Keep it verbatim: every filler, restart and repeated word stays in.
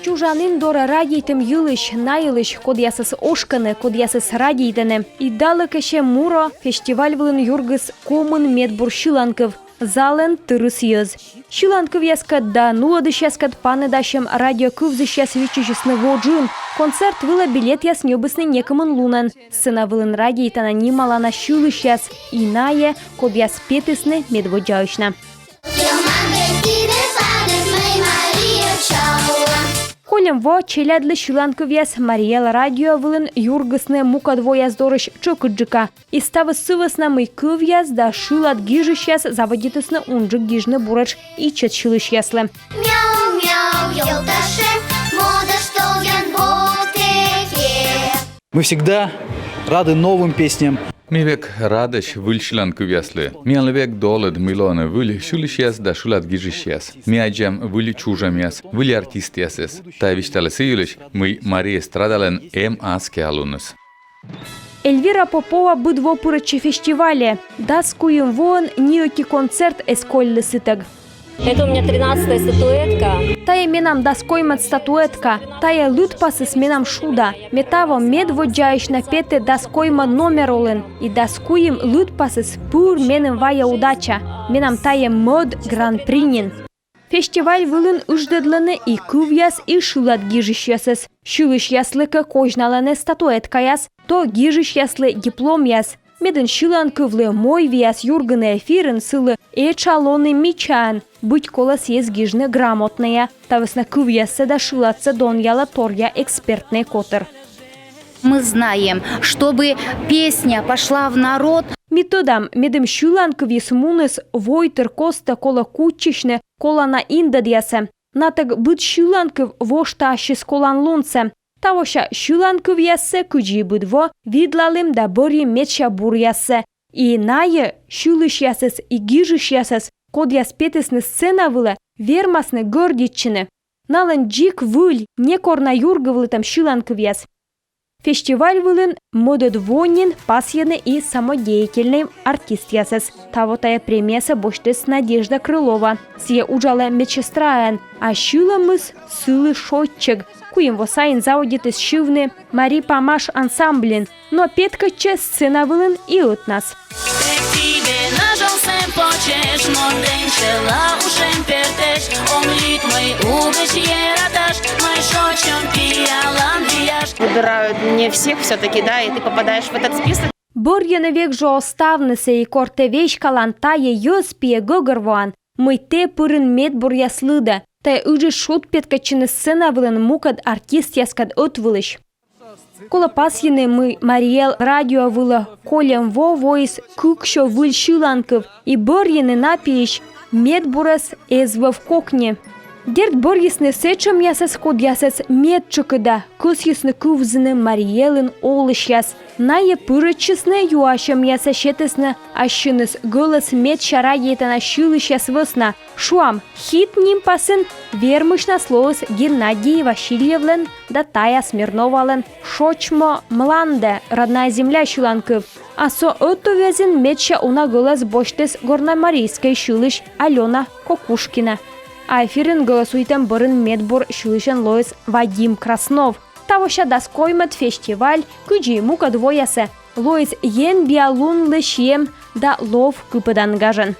Чужан ин дорӧ радейтӧм йылысь, на йылысь, кодъясыс ошкӧны, кодъясыс радейтӧны. «Идалыкӧсь муро» фестиваль вылын юргис комын медбур сьыланкыв. Залын тырыс йӧз. Сьыланкывъяскӧд да нуӧдысьяскӧд паныдасьӧм радио кывзысьяс виччысисны во джын. Концерт вылӧ билетъяс ньӧбисны некымын лунӧн. Сцена вылын радейтана нималана сьылысьяс и найӧ, кодъяс петісны медводдзаысь на. Кольӧм во челядьлы сьыланкывъяс Марий Эл радио вылын юргисны мукӧд вояс дорысь тшӧкыдджыка. И ставыс сы вӧсна, мый кывъяс да шылад гижысьяс заводитісны унджык гижны буретш ичӧт сьылысьяслы. Мяу-мяу, ёлдашем, модаш тӧлъян вотэке. Мы всегда рады новым песням. Ми век радӧсь выль сьыланкывъяслы. Миянлы век долыд, мый лоӧны выль сьылысьяс да шылад гижысьяс. Ми аддзам выль чужӧмъяс, выль артистъясӧс. Тайӧ висьталӧ сы йылысь, мый марий эстрадалӧн эм аскиа луныс. Эльвира Попова быд во пырӧдчӧ фестивальӧ. Дас куим воын ни ӧти концерт эз кольлы сытӧг. Это у меня тринадцатая статуэтка. Тайӧ менам дас коймӧд статуэтка. Тайӧ лыдпасыс менам шуда. Ме таво медводдзаысь на петі дас коймӧд номер улын. И дас куим лыдпасыс пыр меным вайӧ удача. Менам тайӧ мӧд гран-при нин. Фестиваль вылын ыдждӧдлӧны и кывъяс, и шылад гижысьясӧс. Сьылысьяслы кӧ козьналӧны статуэткаяс, то гижысьяслы дипломъяс. Медым сьыланкывлы мойвиас юргыны эфирын, сылы этша лоны мичаӧн, быть колӧ сійӧс гижны грамотнӧя. Та вӧсна кывъяссӧ да шыладсӧ донъялӧ торъя экспертнӧй котыр. Мы знаем, чтобы песня пошла в народ. Ми тӧдам, медым сьыланкывйыс муніс войтыр костӧ, колӧ кутчысьны колана индӧдъясӧ. Натӧг быд сьыланкыв воштӧ ассьыс коланлунсӧ. Тавося сьыланкывъяссӧ, кыдзи и быд во, видлалім да бӧрйим медся буръяссӧ. И найӧ, сьылысьясӧс и гижысьясӧс, кодъяс петісны сцена вылӧ, вермасны гордитчыны. Налӧн дзик выль, некор на юргывлытӧм сьыланкывъяс. Фестиваль вылын мӧдӧд во нин пасйӧны и самодеятельнӧй артистъясӧс. Таво тайӧ премиясӧ босьтіс Надежда Крылова. Сійӧ уджалӧ медсестраӧн, а сьылӧмыс сылы шойччӧг. Куим во сайын заводитіс сьывны «Мари Памаш» ансамбльын, но петкӧдчӧ сцена вылын и ӧтнас. Выбирают не всех все-таки, да, и ты попадаешь в этот список. Бӧрйӧны век жӧ оз ставнысӧ, и кор тэ веськалан тайӧ йӧз пиӧ, гӧгӧрвоан, мый тэ пырин медбуръяс лыдӧ. Тайӧ ыджыд шуд петкӧдчыны сцена вылын мукӧд артистъяскӧд ӧтвылысь. Колӧ пасйыны, мый Марий Эл радио вылӧ кольӧм во воис кыксё выль сьыланкыв, и бӧрйыны на пиысь медбурӧс эз вӧв кокни. Дерт, бӧрйисны сэтшӧмъясӧс, кодъясӧс медтшӧкыда кӧсйисны кывзыны Марий Элын олысьяс. Найӧ пырӧдчисны, юасьӧмъяссӧ сетісны ассьыныс гӧлӧс медся радейтана сьылысьяс вӧсна. Шуам, хит нимпасын вермысьнас лоис Геннадий Васильевлӧн да Тая Смирновалӧн «Шочмо мланде», «Родная земля» сьыланкыв. А со ӧтуввезйын медся уна гӧлӧс босьтіс горномарийскӧй сьылысь Алёна Кокушкина. А эфирын гӧлӧсуйтӧм бӧрын медбур сьылысьӧн лоис Вадим Краснов. Тавося дас коймӧд фестиваль, кыдзи и мукӧд воясӧ, лоис енбиалунлы сиӧм да лов кыпӧдан гажӧн.